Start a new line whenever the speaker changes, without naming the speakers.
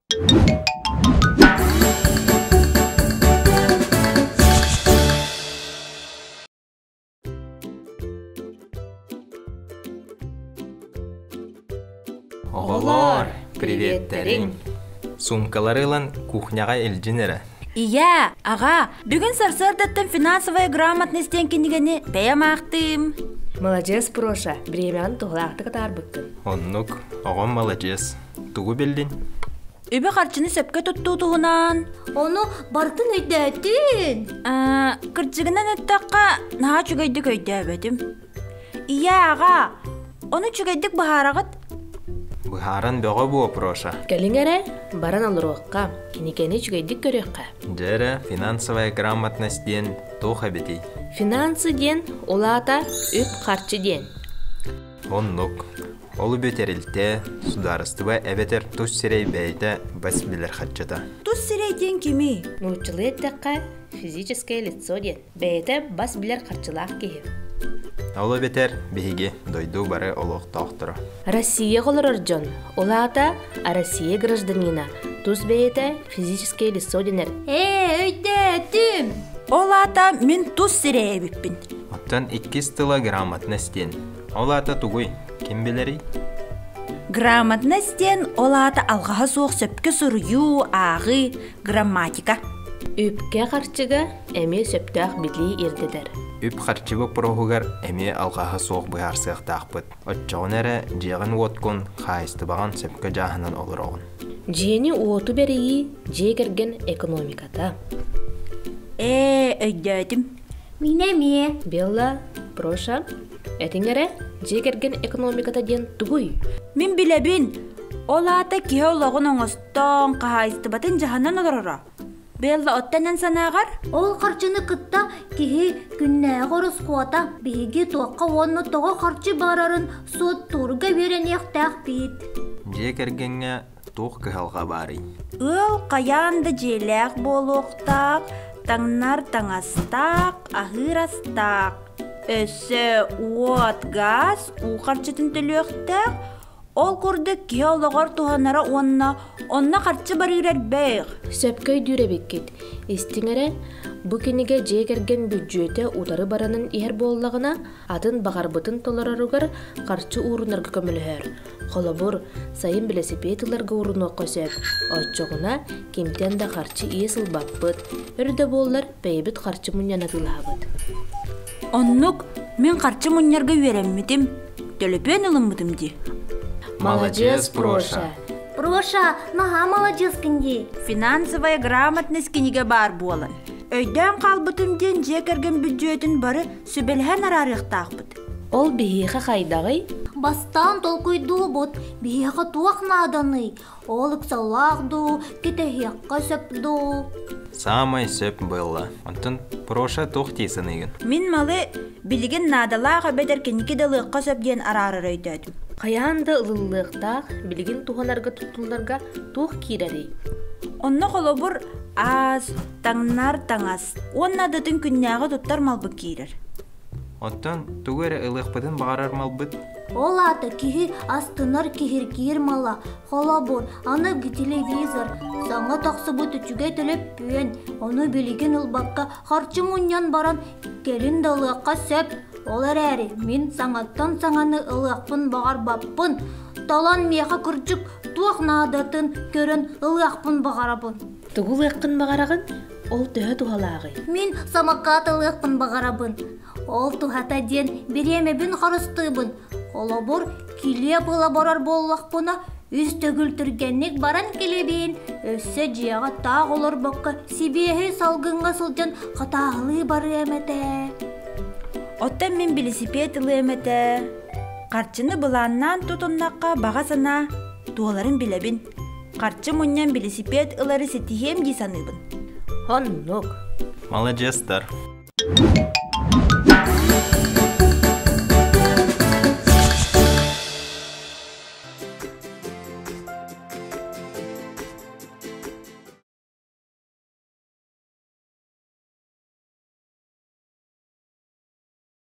Оҕолоор, приветтэриҥ! Суумкалары ылан кухняҕа илдьин эрэ.
Ийээ, аҕаа, бүгүн сарсыардаттан финансовая грамотность диэн кинигэни бэйэм аахтыым.
Маладьыас, Проша, бириэмэҕин туһалаахтык атаарбыккын.
Оннук, оҕом маладьыас. Тугу биллин?
Үбү-харчыны сөпкө туттуу туһунан.
Ону барытын өйдөөтүн.
Кырдьыгынан эттэххэ, наһаа үчүгэйдик өйдөөбөтүм. Ийээ, аҕаа, ону үчүгэйдик быһаараҕыт?
Быһааран бөҕө буо, Проша.
Кэлиҥ эрэ, баран олоруохха, кинигэни үчүгэйдик көрүөххэ.
Дьэ эрэ, финансовая грамотность диэн туох эбитий?
Финансы диэн ол аата үп-харчы диэн.
Оннук. Ол үбү тэрилтэ, судаарыстыба эбэтэр тус сирэй бэйэтэ бас билэр харчыта.
Тус сирэй диэн кимий?
Нууччалыы эттэххэ, физическое лицо диэн. Бэйэтэ бас билэр харчылаах киһи.
Ол эбэтэр биһиги дойду бары олохтоохторо.
Россияҕа олорор дьон, ол аата Россия гражданина, тус бэйэтэ физическое лицо дэнэр.
Ээ, өйдөөтүм!
Ол аата мин тус сирэй эбиппин.
Оттон иккис тыла грамотность диэн. Ол аата тугуй? Ким билэрий?
Грамотность диэн ол аата алҕаһа суох сөпкө суруйуу, ааҕыы, грамматика.
Үпкэ-харчыга эмиэ сөптөөх билии ирдэтэр.
Үп-харчы боппуруоһугар эмиэ алҕаһа суох быһаарсыахтаахпыт. Оччоҕуна эрэ дьиэҕин-уоткун, хаһаайыстыбаҕын сөпкө дьааһынан олороҕун.
Дьиэни-уоту бэрийии дьиэ кэргэн экономиката.
Ээ, өйдөөтүм.
Мин эмиэ.
Белла, Проша, этиҥ эрэ, дьиэ кэргэн экономиката диэн тугуй?
Мин билэбин. Ол аата киһи олоҕун оҥостон, хаһаайыстыбатын дьаһанан олороро. Белла, оттон эн санааҕар?
Ол харчыны кытта киһи күннээҕи ороскуота биһиги туохха уонна тоҕо харчы барарын суоттуурга үөрэниэхтээхпит.
Дьиэ кэргэҥҥэ туох кыһалҕа баарый?
Ыал хайаан да дьиэлээх буолуохтаах, таҥнар таҥастаах, аһыыр астаах. Өссө уот, гаас, уу харчытын төлүөхтээх, Ол курдук киһи олоҕор туһанара уонна онно харчы барыыр элбэх.
Сөпкө өйдүүр эбиккит. Истиҥ эрэ, бу кинигэ дьиэ кэргэн бүддьүөтэ утары баранан иһэр буоллаҕына, атын баҕарбытын толороругар харчы уурунарга көмөлөһөр. Холобур, сайын бэлэсипиэт ыларга уурунуохха сөп. Оччоҕуна кимтэн да харчы иэс ылбаппыт, өр да буоллар бэйэбит харчы мунньан атыылаһабыт.
Оннук, мин харчы мунньарга үөрэммитим. Төлөпүөн ылыммытым дии.
Маладьыас, Проша.
Проша, наһаа маладьыаскын дии.
Финансовая грамотность кинигэ баар буолан. Өйдөөн хаалбытым диэн дьиэ кэргэн бүддьүөтүн бары сүбэлэһэн араарыахтаахпыт.
Ол биһиэхэ хайдаҕый?
Бастаан толкуйдуубут, биһиэхэ туох нааданый? Ол ыксаллаах дуу, кэтэһиэххэ сөп дуу?
Саамай сөп буолла. Онтон Проша туох дии саныыгын?
Мин малы билигин наадалаах эбэтэр кэнники да ылыахха сөп диэн араарар өйдөөтүм.
Хайаан да ылыллыахтаах, билигин туһанарга туттулларга туох киирэрий?
Онно холобур аас, таҥнар таҥас уонна датын күннээҕи туттар малбыт киирэр.
Оттон тугу эрэ ылыахпытын баҕарар малбыт
Ол аата киһи астынар киһиргиир мала, холобур, аны телевизор, саҥа тахсыбыт үчүгэй төлөппүөн, ону билигин ылбакка харчы мунньан баран кэлин да ылыахха сөп. Ол эрээри мин саҥаттан саҥаны ылыахпын баҕарбаппын, талан миэхэ кырдьык туох наадатын көрөн ылыахпын баҕарабын.
Тугу ылыаххын баҕараҕын? Ол төһө туһалааҕый?
Мин самокат ылыахпын баҕарабын. Ол туһата диэн бириэмэбин харыстыыбын. Холобур, килиэп ыла барар буоллахпына, үс төгүл түргэнник баран кэлэбин, өссө дьиэҕэ таах олорбокко сибиэһэй салгыҥҥа сылдьан хатааһылыы барыам этэ.
Оттон мин билисипиэт ылыам этэ. Харчыны былааннаан тутуннахха баҕа санаа туоларын билэбин. Харчы мунньан билисипиэт ылары ситиһиэм дии саныыбын.
Оннук.
Маладьыастар.